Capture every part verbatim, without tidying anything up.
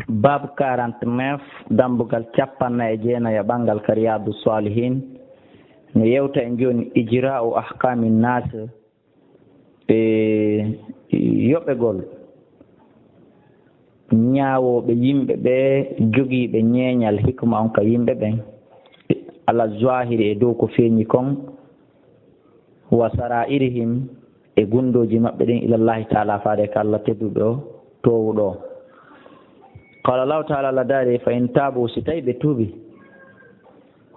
Baabu quarante-neuf, dammbugal cappannayi e jeenayi e ɓanngal ka Riyaadu Saalihiin, no yewta en jooni ijraa'u ahkaami naas, e yoɓegol ñaawooɓe yimɓe ɓe, jogiiɓe ñeeñal hikma on ka yimɓe ɓen, ala zahiri, e dow ko feeñi kon, wa sarairihim, e gunndooji maɓɓe ɗin, ilallahi taala, faade ka Allah tedduɗo, toowuɗo. Qala Allahu taala, Allah daali, fa in taabu, si tawi ɓe tuubi,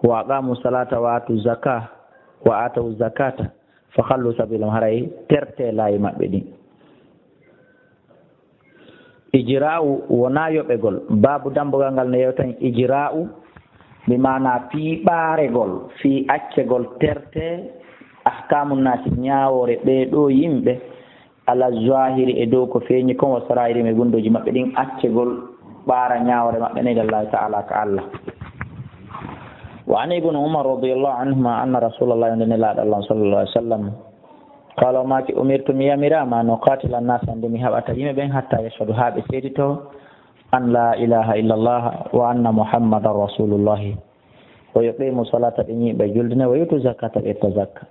wa aqamu salata wa atu zaka, wa atawu zakata, fa khallu sabilahum, haray terte laayi maɓɓe ɗin. Ijra'u wonaa yoɓegol. Baabu dambugal ngal no yewtani ijra'u, bi maana piiɓaregol, fii accegol terte, ahkamu naasi, ñaawoore ɓee ɗoo yimɓe, ala zahiri, e dow ko feeñi kon, wa sarairi, e gunndooji maɓɓe ɗin, accegol ɓaara ñaawoore maɓɓe nden, ilallahi taala, ka Allah. Wa an ibnu Umar radiyallahu anhuma anna Rasulallah, nde Nelaaɗo Allah sallallahu alaihi wasallam, qala, o maaki, umirtu, mi yamiraama, an uqatila nnaasa, nde mi haɓata yimɓe ɓen, hatta yashhadu, haa ɓe seedito, an la ilaha illallah wa anna Muhammadan Rasulullah. O yo ɓe mo salata, ɓe ñiiɓa julde nden, wa yutu zakata, ɓe ƴetta zakka.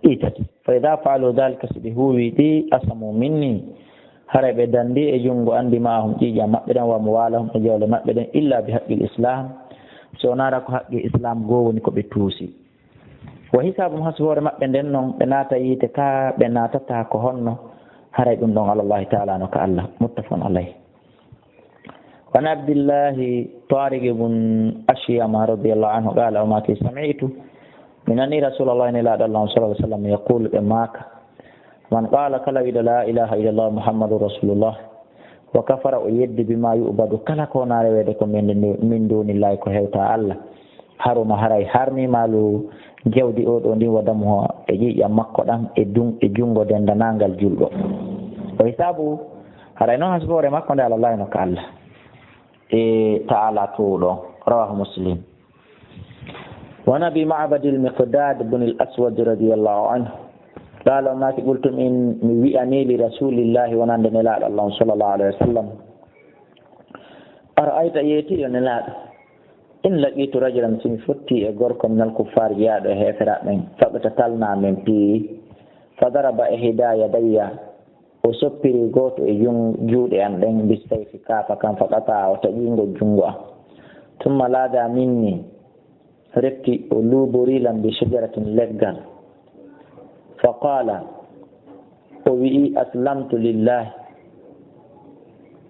Ɗi tati. Fa idha fa'alu dhalika, si ɓe huuwi ɗi, asamu minni, haray ɓe danndi e junngo an, dima'ahum, ƴiiƴam maɓɓe ɗen, wa amwalahum, e jawle maɓɓe ɗen, illa bi haqqil islam, si wonaara ko haqqi islam goo woni ko ɓe tuusi. Wa hisaabuhum, haa sifoore maɓɓe nden non, ɓe naata yiite ka ɓe naatata, ko honno? Haray ɗum ɗon alallahi taala no ka Allah. Muttafaqun alayh. Wa an Abdillahi Tariq ibn Ashyama radiyallahu anhu qala, o maaki, sami'tu, mi nani Rasulallah, Nelaaɗo Allah sallallahu alaihi wasallam, yaqulu, ɓe maaka, man qala, kala wiɗo la ilaha illallah Muhammadur Rasulullah, wa kafara, o yeddi, bima yu'badu, kala ko wona reweede ko min, min dunillahi, ko hewta Allah, haruma, haray harmi, maalu, jawdi o ɗo ndin, wa damuhu, e ƴiiƴam makko ɗan, e dun-, e junngo dendanaangal julɗo. Wa hisaabuhu, haray non haa sifoore makko nde alallahi no ka Allah, e taala toowuɗo. Rawahu Muslim. Wa an Abi Ma'bad al-Miqdad ibn al-Aswad radiyallahu anhu. Qala, o maaki, qultu, min, mi wi'ani li Rasulillahi, wonande Nelaaɗo Allah sallallahu alaihi wasallam, ara'ayta, yeeti yo Nelaaɗo, in laqitu rajulan, si mi fotti e gorko, minal kuffaar, jeyaaɗo e heeferaaɓe ɓen, faqtatalna, min piyi, fa daraba ihda yadayya, o soppiri gooto e jun-, juuɗe an ɗen, bissayfi, kaafa kan, fa qata'a, o taƴi ngol junngo an. Thumma lada minni, refti o luubori lan bi shajaratin, leggal. Fa qala, o wi'i, aslamtu lillahi,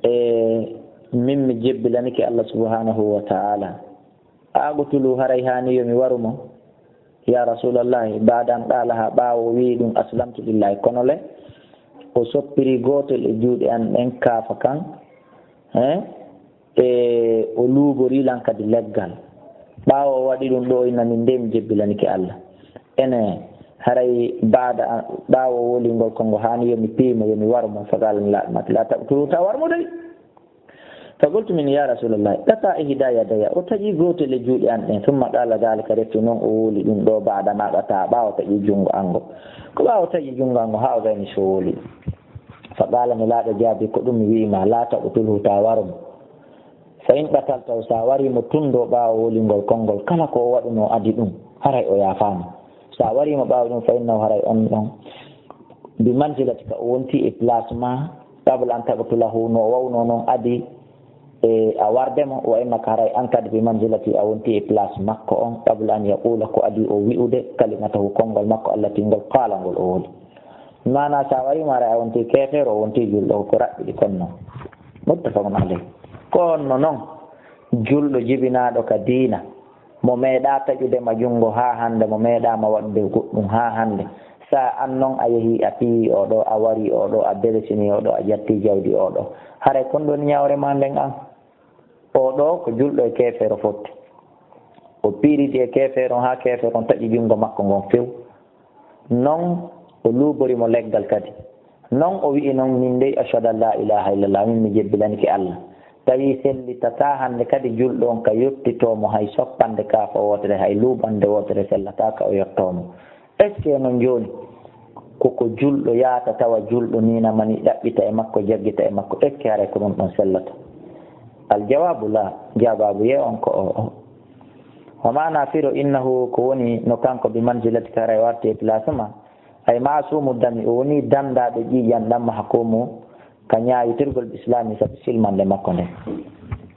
e min mi jebbilanike Allah subhanahu wa ta'ala. A aqtulu, haray haani yo mi waru mo? Ya Rasulallahi, ba'da an qala, haa ɓaawo o wi'i ɗum, aslamtu lillahi. Kono le, o soppiri gootel e juuɗe an ɗen, kaafa kan, eh, e o luubori lan kadi leggal. Ɓaawo o waɗi ɗum ɗo, inna min de mi jebbilanike Allah. Ene, haray ba'da an, ɓaawo wolingol konngo, haani yo mi piyi mo, yo mi waru mo? Fa qala, la, la taqtulu, ta war mo dey. Fa qultu min, ya Rasulallah, qata'a ihda yadayya, o taƴi gootel e juuɗe an ɗen, thumma qala dhalika, refti non o woli ɗum ɗo, ba'da ma qata'a, ɓaawo taƴi junngo an ngo. Ko ɓaawo taƴi junngo an ngo, haa o gayni so woli. Fa qala, Nelaaɗo jaabi, ko ɗum mi wi'i ma, la taqtulhu, ta waru mo. Fa in qataltahu, sa wari mo tun ɗo ɓaawo wolingol konngol, kala ko o waɗuno adi ɗum, haray o yaafaama. Sa wari mo ɓaawo ɗum, fa innahu, haray on ɗon, bi manzilatika, o wonti e place ma, qabla an taqtulahu, no o wawno non adi, e, a warde mo, wa innaka, haray an kadi, bi manzilati, a wonti e place makko on, qabla an yaqula, ko adi o wi'ude, kalimatahu, konngol makko, allati, ngol qala, ngol o woli. Maana, sa wari mo, haray a wonti keefeero, o wonti julɗo, ko raɓɓiɗi kon non. Muttafaqun alayh. Ko honno non julɗo jibinaaɗo ka diina, mo meeɗaa taƴude ma junngo haa hannde, mo meeɗaa ma waɗude goɗɗum haa hannde, sa an non a yehii a piyii oo ɗoo, a warii oo ɗoo, a belesini oo ɗoo, a ƴettii jawdi oo ɗoo, haray kon ɗon ñaawre maa nden an? Oo ɗoo ko julɗo e keefeero fotti. O piiridi e keefeero on haa keefeero on taƴi junngo makko ngon few. Non o luubori mo leggal kadi. Non o wi'i non, min dey, ashhadu an laa ilaaha illallah, min mi jebbilanike Allah. Tawi sellitataa hannde kadi julɗo on ka yottitoo mo hay soppande kaafa wootere, hay luubannde wootere sellataa ka o yottoo mo. Est-ce que non jooni ko ko julɗo yaata tawa julɗo nii na mani ɗaɓɓita e makko, jaggita e makko, est-ce que haray ko ɗum ɗon sellata? Al jawaabu laa, jawaabu yee on ko o o. Wa maana firo innahu ko woni no kanko bi manzilatika haray o arti e place ma. Ay maasumu dami o woni dandaaɗo ƴiiƴan ɗan ma hakkumu ka ñaawitirgol bi islami sabu silmande makko nden.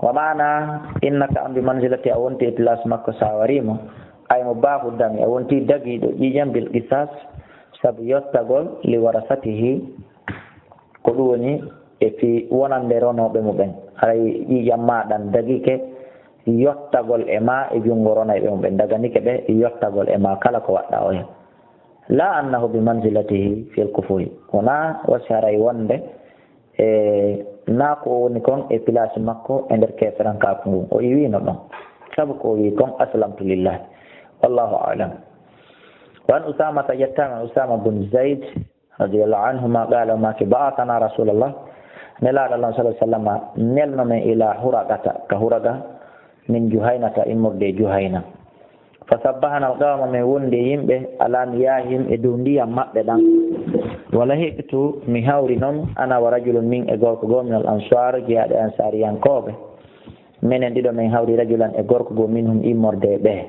Wa maana innaka an bi manzilati a wonti e place makko sa wariimo. Ay mo baahu dami a wonti dagiiɗo ƴiiƴan bil qisas sabu yottagol li warasatihi. Ko ɗum woni e fii wonande ronooɓe muɓen. Haray ƴiiƴan maa ɗan dagike yottagol e maa e junngo ronayɓe muɓen, daganike ɓe yottagol e maa kala ko waɗɗaa oya. Laa annahu bi manzilatihi fil kufuwi. Wonaa wasi haray wonde e naa ko o woni kon e pilaasi makko e nder keeferankaaku ngun. O iwiino ɗon. Sabu ko o wii kon, "Aslamtu lillahi." Wallahu a'lam. Wa an Usamata, yettaama Usama bun Zayd, radiyallahu anhuma, qala, o maaki, ba'athana Rasulullah, Nelaaɗo Allah sallallahu alaihi wasallam nelno men ila Huraqata, ka Huraqa, min Juhaynata, immorde e Juhayna. Fa sabbahana al-qawma, men wondi e yimɓe, ala miyahihim, e dow ndiyam maɓɓe ɗan. Wa lahiqtu, mi hawri non, ana wa rajulun, min e gorko goo, min al-ansar, jeyaaɗo e ansariyankooɓe. Menen ɗiɗo men hawri rajulan e gorko goo minhum immorde e ɓe.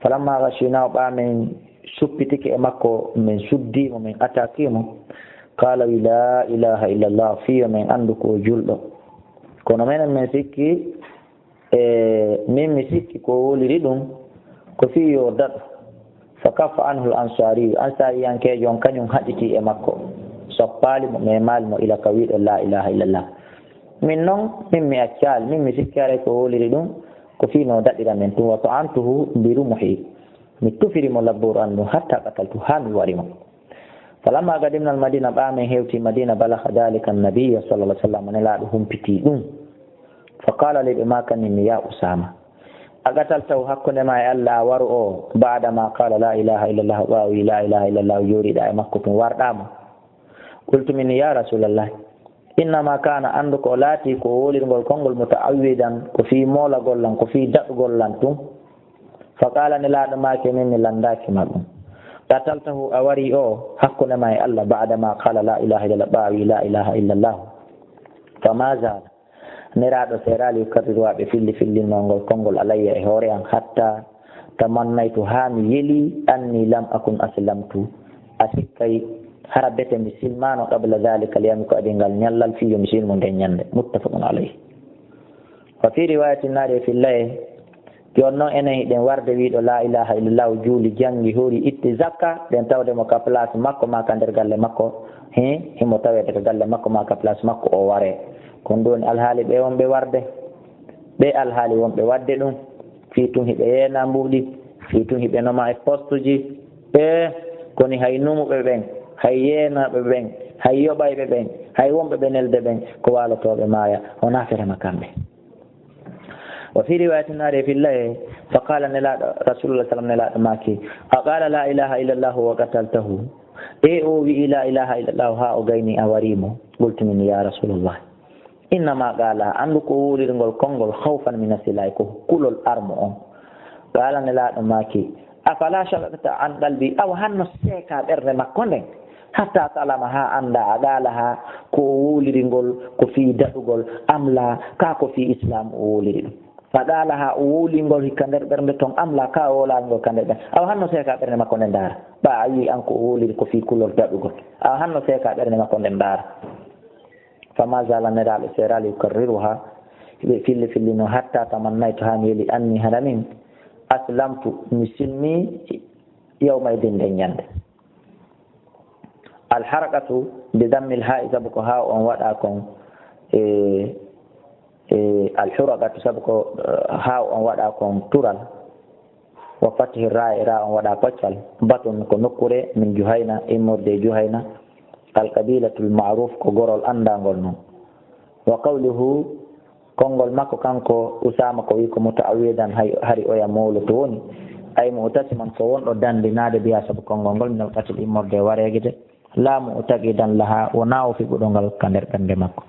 Falamma ghashina, ɓaa men suppitike e makko, men suddii mo, men attaquii mo. Qala wi, "La ilaha illallah," fii yo men anndu ko o julɗo. Kono menen men sikki, e min mi sikki ko o woliri ɗum, ko fii yo daɗu. Fa kaffa anhu al-ansari, ansariyankeejo on kañum haɗitii e makko, soppaali mo, memaali mo ila ka wiiɗo, "La ilaha illallah." Min non, min mi accaali, min mi sikki haray ko o woliri ɗum, ko fii no daɗira men tun. Wa ta'antuhu bi rumuhi, mi tufiri mo labbooru an ndun, hatta qataltu, haa mi wari mo. Falamma qadimna al-Madina, ɓaa men hewti Madina, balagha dhalika an-nabiyya sallallahu alaihi wasallam, Nelaaɗo humpitii ɗum. Fa qala li, ɓe maakani mi, "Ya Usama, a qataltahu, hakkunde ma e Allah a waru o, ba'da ma qala la ilaha illallah, ɓaawo wi la ilaha illallah, jooriɗaa e makko tun, warɗaa mo?" Qultu min, "Ya Rasulallah, innama kana, anndu ko o laati ko o wolirgol konngol, muta'awwidan, ko fii moolagol lan, ko fii daɗugol lan tun." Fa qala, Nelaaɗo maaki, "Min mi lanndaaki ma ɗum. Qataltahu, a wari o, hakkunde ma e Allah, ba'da ma qala la ilaha illallah, ɓaawo wi la ilaha illallah." Fa ma zala. Nelaaɗo seeraali yukarriruha, ɓe filli fillinnoongol konngol alayya e hoore an, hatta tamannaytu, haa mi yeli, anni lam akun aslamtu, a sikkay hara bete mi silmaano, qabla dhalika al yawmi, ko adii ngal ñallal, fii yo mi silmu nden ñannde. Muttafaqun alayhi. Wa fii riwaayatin, naari e fillaye, jooni non enen hiɗen warde wiiɗo laa ilaaha illallah, juuli, janngi, hori, itti zakka, ɗen tawde mo ka place makko maa ka nder galle makko, he, himo taweede ka galle makko maa ka place makko, o waree. Ko ɗum woni alhaali ɓe wonɓe warde. Ɓe alhaali wonɓe waɗde ɗum, fii tun hiɓe yeena mbuuɗi, fii tun hiɓe noma e postuji. E koni hay numuɓe ɓen, hay yeenaaɓe ɓen, hay yoɓayɓe ɓen, hay wonɓe ɓe nelde ɓen, ko waalotooɓe maaya, wonaa ferema kamɓe. Wa fii riwaayatin, naari e fillaye, fa qaala Nelaaɗo, Rasulullah sallam, Nelaaɗo maaki, a qaala laa ilaaha illallahu wa qataltahu? E o wi'i laa ilaaha illallahu haa o gayni a warii mo? Qultu min, yaa Rasulullah, innama qaala, anndu ko wuulirgol konngol, khawfan min as-silaahi, ko kulol armo on. Qaala Nelaaɗo maaki, afala shaqaqta an qalbi, awa hanno seeka ɓernde makko nden, hatta ta'lama, haa annda, a qaalaha ko o wuuliri ngol ko fii daɗugol, am laa, kaa ko fii Islaam o wuuliri ɗum. A qaalaha o wuuli ngol hikka nder ɓernde ton, am laa, kaa o wuulaali ngol ka nder ɓernde. Awa hanno seeka ɓernde makko nden ndaara. Ɓaa a wi'i an ko o wuuliri ko fii kulol daɗugol. Awa hanno seeka ɓernde makko nden ndaara. Fama zala, Nelaaɗo seeraali, yukarriruha, ɓe filli filli no, hatta tamannaytu, haa mi yeli, anni, hara min, aslamtu, mi silmi, yawma idin, nden ñannde. Alharaqatu bi dammil haa'i, sabu ko haaw on waɗa kon, e, e, alhuraqatu, sabu ko, eh, haaw on waɗa kon tural. Wa fathi raa, e raa on waɗa paccal. Batun, ko nokkure, min Juhayna, immorde e Juhayna. Alqabilatul ma'ruf, ko gorol anndangol non. Wa qawluhu, konngol makko kanko Usaama ko wi ko muta'awwidan, hay, hari oya moolo to woni. Ay mu'tasiman, ko wonɗo danndinaade biha sabu konngol ngol, min alqatil, immorde e wareegede. Laamu o taqidan laha, wonaa o fiɓuɗo ngal ka nder ɓernde makko.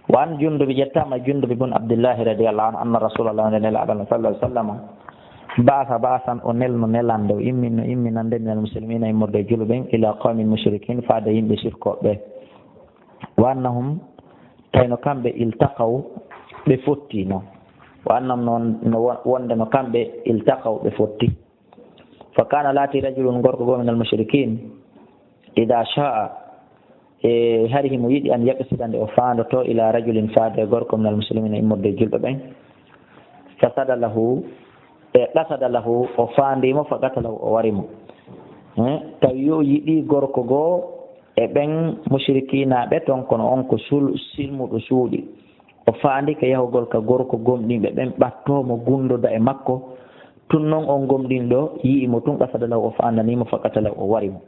Wa an Jundubi, ƴettaama Jundubi bun Abdillahi radiyallahu anhu, anna Rasulallah, nde Nelaaɗo Allah sallallahu alaihi wasallam, ba'asa ba'san, o nelno nelande, o imminno imminande, minal muslimina, immorde e juluɓen, ila qawmin mushrikin, faade yimɓe sirkooɓe. Wa annahum, tawno kamɓe, iltaqaw, ɓe fotti noon. Wa annam noon no wo-, wonde no kamɓe iltaqaw ɓe fotti. Fa kana laati rajulun gorko goo min al mushrikin, ida sha'a, e hari himo yiɗi an yaqsida nde o faandoto ila rajulin faade gorko min al muslimina immorde e julɓe ɓen. Fasada lahu, e qasada lahu o faandimo fa qatalahu o wari mo. Eh, tawi yo yiɗi gorko goo e ɓen mushrikinaaɓe ton kono on ko sul-, silmuɗo suuɗi. O faandike yahugol ka gorko gomɗinɓe ɓen, ɓattoo mo, gundoda e makko. Tun non on gomɗinɗo yi'i mo tun, qasada lahu, o faandanii mo, fa qatalahu, o wari mo.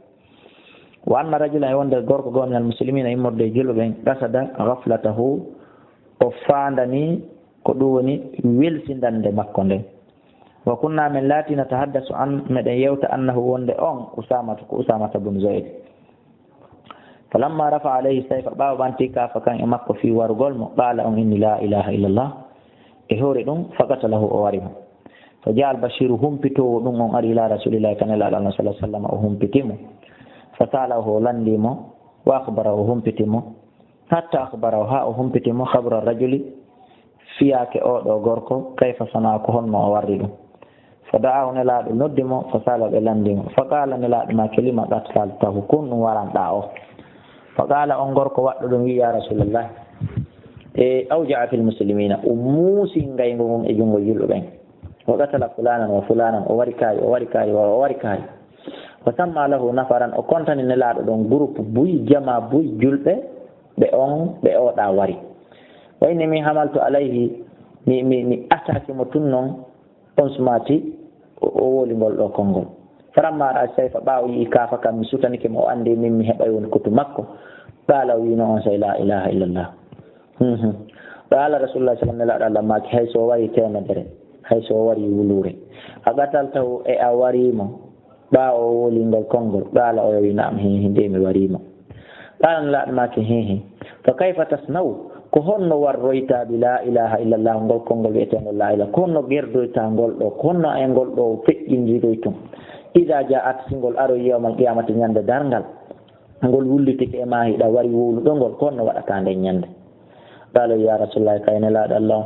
Wa anna rajulan, e wonde gorko goo min al muslimina, immorde e julɓe ɓen, qasada ghaflatahu, o faandanii ko ɗum woni welsindande makko nden. Wa kunna, men laati, natahaddasu an, meɗen yewta, annahu, wonde on, Usamatu, ko Usamata bun Zayd. Falamma rafa alayhi sayfa, ɓaawo ɓanti kaafa kan e makko fii warugol mo, qaala on inni, "La ilaha illallah." E hoore ɗum, faqatalahu, o wari mo. Fa jaa al bashiru, humpitoowo ɗum on ari ila rasulillahi, ka Nelaaɗo Allah sallallahu alaihi wasallam, o humpiti mo. Fa saalahu, o lanndi mo, wa akhbarahu, o humpiti mo. Hatta akhbarahu, haa o humpiti mo, khabra rajuli, fiyaake oo ɗoo gorko, kayfa sana, ko honno o warri ɗum. Fa da'ahu, Nelaaɗo noddi mo, fa sala, ɓe lanndi mo. Fa qaala, Nelaaɗo maaki, lima qataltahu, ko honɗum waranɗaa o? Fa qaala, on gorko waɗɗo ɗum wi'i, ya Rasulallah, e, awja'a fil muslimina, o muusi ngayngu ngun e junngo julɓe ɓen. Wa qatala fulanan wa fulanan, o wari kaari, o wari kaari, wa o wari kaari. Wa samma lahu nafaran, o kontani Nelaaɗo ɗon groupe buy, jama buy julɓe, ɓe on, ɓe oɗa wari. Wa inni mi hamaltu alayhi, mi, mi, mi attaqué mo tun non, on sumati, o, o woli ngol ɗoo konngol. Falamma ra'a sayfa, ɓaawo yi'i kaafa kan, mi sutanike mo, o anndi min mi heɓay woni kotu makko. Qaala, o wi'ino on say, "La ilaha illallah." Mhm. Qaala Rasulullah sallallahu alaihi wasallam, Nelaaɗo Allah maaki, hay so o wari teemedere, hay so o wari wuluure, a qataltahu, e a wari mo, ɓaawo o woli ngol konngol, qaala, o wi'i, "Na'am, hi, hi, nde mi wari mo." Qaala, Nelaaɗo maaki, hi, hi. Fa kayfa tasna'u? Ko honno warroyta bi la ilaha illallah, ngol konngol wi'eteengol la ilaha? Ko honno gerdoyta ngol ɗoo? Ko honno e ngol ɗoo feƴƴindiroytum? Ida ja'at, si ngol aroy yawmal qiyamati, ñande darngal, ngol wullitike e maa, hiɗa wari wowluɗo ngol, ko honno waɗata nden ñande? Qaala, ya Rasulallah, kay Nelaaɗo Allah,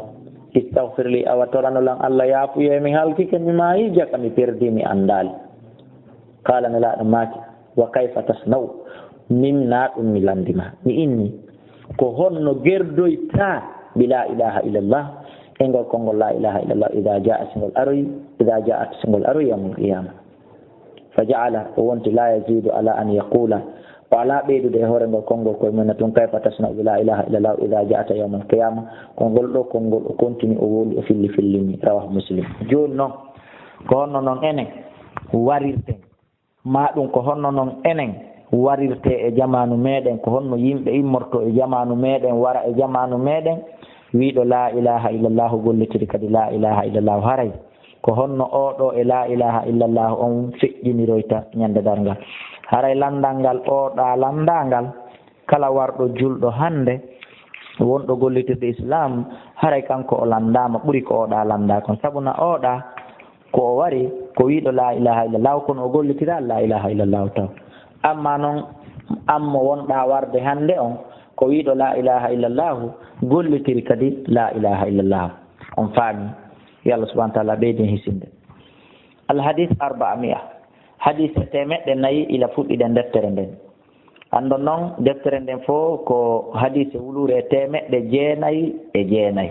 istaghfir li, awa torano lan Allah yaafuye, mi halkike, mi maayi jaka, mi perdi, mi anndaali. Qaala, Nelaaɗo maaki, wa kayfa tasna'u? Min na ɗum mi lanndi ma. Mi inni, ko honno gerdoyta bi la ilaha illallah, e ngol konngol la ilaha illallah, ida jaa, si ngol aroy, ida ja'at, si ngol aroy yawmal qiyama. Fa ja'ala, o wonti, la yazidu ala an yaqula, o alaa ɓeydude e hoore ngol konngol koye mum na tun, kayfa tasna'u bi la ilaha illallah ida ja'ata yawmal qiyama, ko ngol ɗoo konngol o kontini, o wowli, o filli fillini. Rawahu Muslim. Jooni non, ko honno non enen warirten? Maa ɗum ko honno non enen warirte e jamaanu meɗen? Ko honno yimɓe immorto e jamaanu meɗen, wara e jamaanu meɗen, wiiɗo la ilaha illallahu, gollitiri kadi la ilaha illallahu? Haray ko honno oo ɗoo e la ilaha illallahu on feƴƴiniroyta ñande darngal? Haray lanndal ngal oo ɗaa lanndangal, kala warɗo julɗo hannde, wonɗo gollitirde Islam, haray kanko o lanndaama ɓuri ko oo ɗaa lanndaa kon. Sabu na oo ɗaa, ko o wari, ko wiiɗo la ilaha illallahu, kono o gollitiraali la ilaha illallahu taw. Amma non, an mo wonɗaa warde hannde on, ko wiiɗo la ilaha illallahu, gollitiri kadi la ilaha illallahu. On faami? Yo Allah subhanahu wa ta'ala ɓeyden hisinde. Al hadith arba'a mi'a. Hadise teemeɗɗe nayi ila fuɗɗiɗen deftere nden. Anndon non, deftere nden fof ko hadise wuluure e teemeɗɗe jeenayi e jeenayi.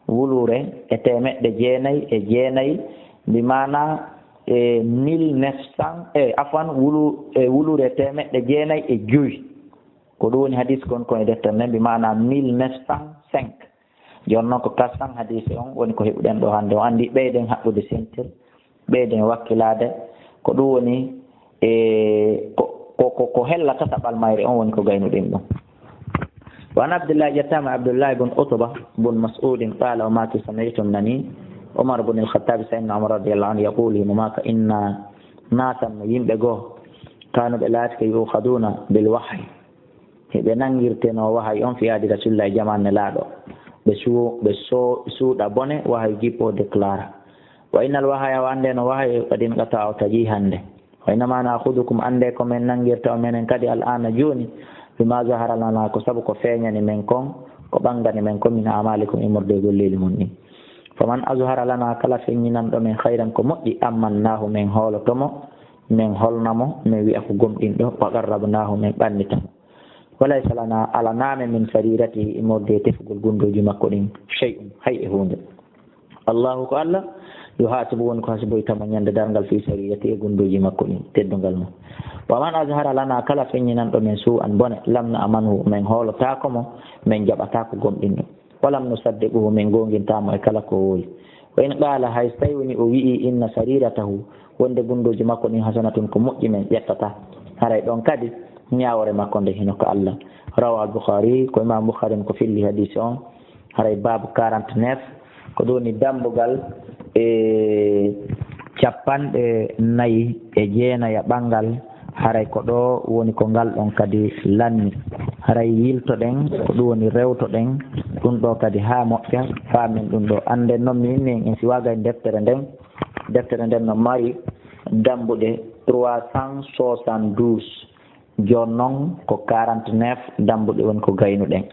Wuluure e teemeɗɗe jeenayi e jeenayi, mbi maana e mille neuf cents, e afwan, wulu-, e wuluure e teemeɗɗe jeenayi e joyi. Ko ɗum woni hadis kon, kon e deftere nden, mbi maana mille neuf cent cinq. Jooni noon ko quatre cents hadise on woni ko heɓuɗen ɗo hannde. On anndi ɓeyden haɓɓude sentir, ɓeyden wakkilaade. Ko ɗum woni, e, ko, ko, ko, ko hella tataɓal mayre on woni ko gaynuɗen ɗum. Wa an Abdillah, ƴettaama Abdullah bun Utba bun Mas'udin, qaala, o maaki, sami'tu, mi nani Umar bun al-Khattabi, Sayyidina Umar radiyallahu anhu, yaqulu, himo maaka, inna naasan, no yimɓe goo, kaanu, ɓe laatike, yu'khaduna bil wahyi, hiɓe nanngirtenoo wahayi on fi ahdi Rasulillahi, jamaanu Nelaaɗo. Ɓe suu-, ɓe soo-, suuɗa bone, wahayi jippoo, déclara. Wa innal wahaya, o annde no wahayi, qad inqata'a, o taƴii hannde. Wa innama na'khudukum, annde ko men nanngirta on menen kadi, al-aana, jooni, bima zahara lana, ko sabu ko feeñani men kon, ko ɓangani men ko min amalikum immorde e golleeli mon ɗin. Faman azhara lana, kala feññinanɗo men khayran ko moƴƴi, ammannaahu, men hooloto mo, men holna mo, men wi'a ko gomɗinɗo, wa qarrabnaahu, men ɓannita mo. Wa laysa lana, alanaa men min sariratihi, immorde e tefugol gundooji makko ɗin, shay'un, hay e huunde. Allahu ko Allah, yuhasibu, woni ko hasiboyta mo ñande darngal, fi sariratihi, e gundooji makko ɗin, teddungal mum. Wa man azhara lana, kala feññinanɗo men suu'an, bone, lam na'manhu, men hoolotaako mo, men jaɓataako gomɗinɗo. Wa lam nusaddiquhu, men goongintaa mo e kala ko o woyi. Wa in qaala, hay so tawi woni o wi'i, inna sariratahu, wonde gundooji makko ɗin hasanatun ko moƴƴi, men ƴettata. Haray ɗon kadi ñaawore makko nde hino ka Allah. Rawahu al-Bukhari, ko Imam Bukhari on ko filli hadisi on. Haray baabu quarante-neuf, ko ɗum woni dambugal e capanɗe nayi e jeenaya ɓanngal. Haray ko ɗo woni ko ngal ɗon kadi lanni. Haray yiltoɗen, ko ɗum woni rewtoɗen ɗum ɗo kadi haa moƴƴa, faamen ɗum ɗo. Annden noon, min en, en siwagay deftere nden. Deftere nden no mari dambuɗe trois cent soixante-douze. Jooni noon ko quarante-neuf dambuɗe woni ko gaynuɗen.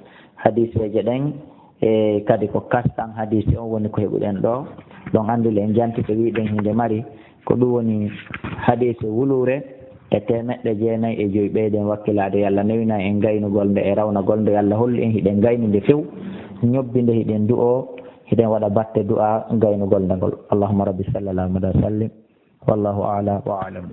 Hadiseeje ɗen, e kadi ko kastan hadise on woni ko heɓuɗen ɗo. Ɗon anndil en janti ko wiɗen hinde mari, ko ɗum woni hadise wuluure e teemeɗɗe jeenayi e joyi. Ɓeyden wakkilaade, yo Allah newina en gaynugol nde e rawnagol nde, yo Allah hollu en hiɗen gaynude few, ñobbi nde hiɗen du'o, hiɗen waɗa batte du'a gaynugol nde ngol. Allahumma rabbi salli ala Muhammad wa sallim. Wallahu a'la wa a'lam.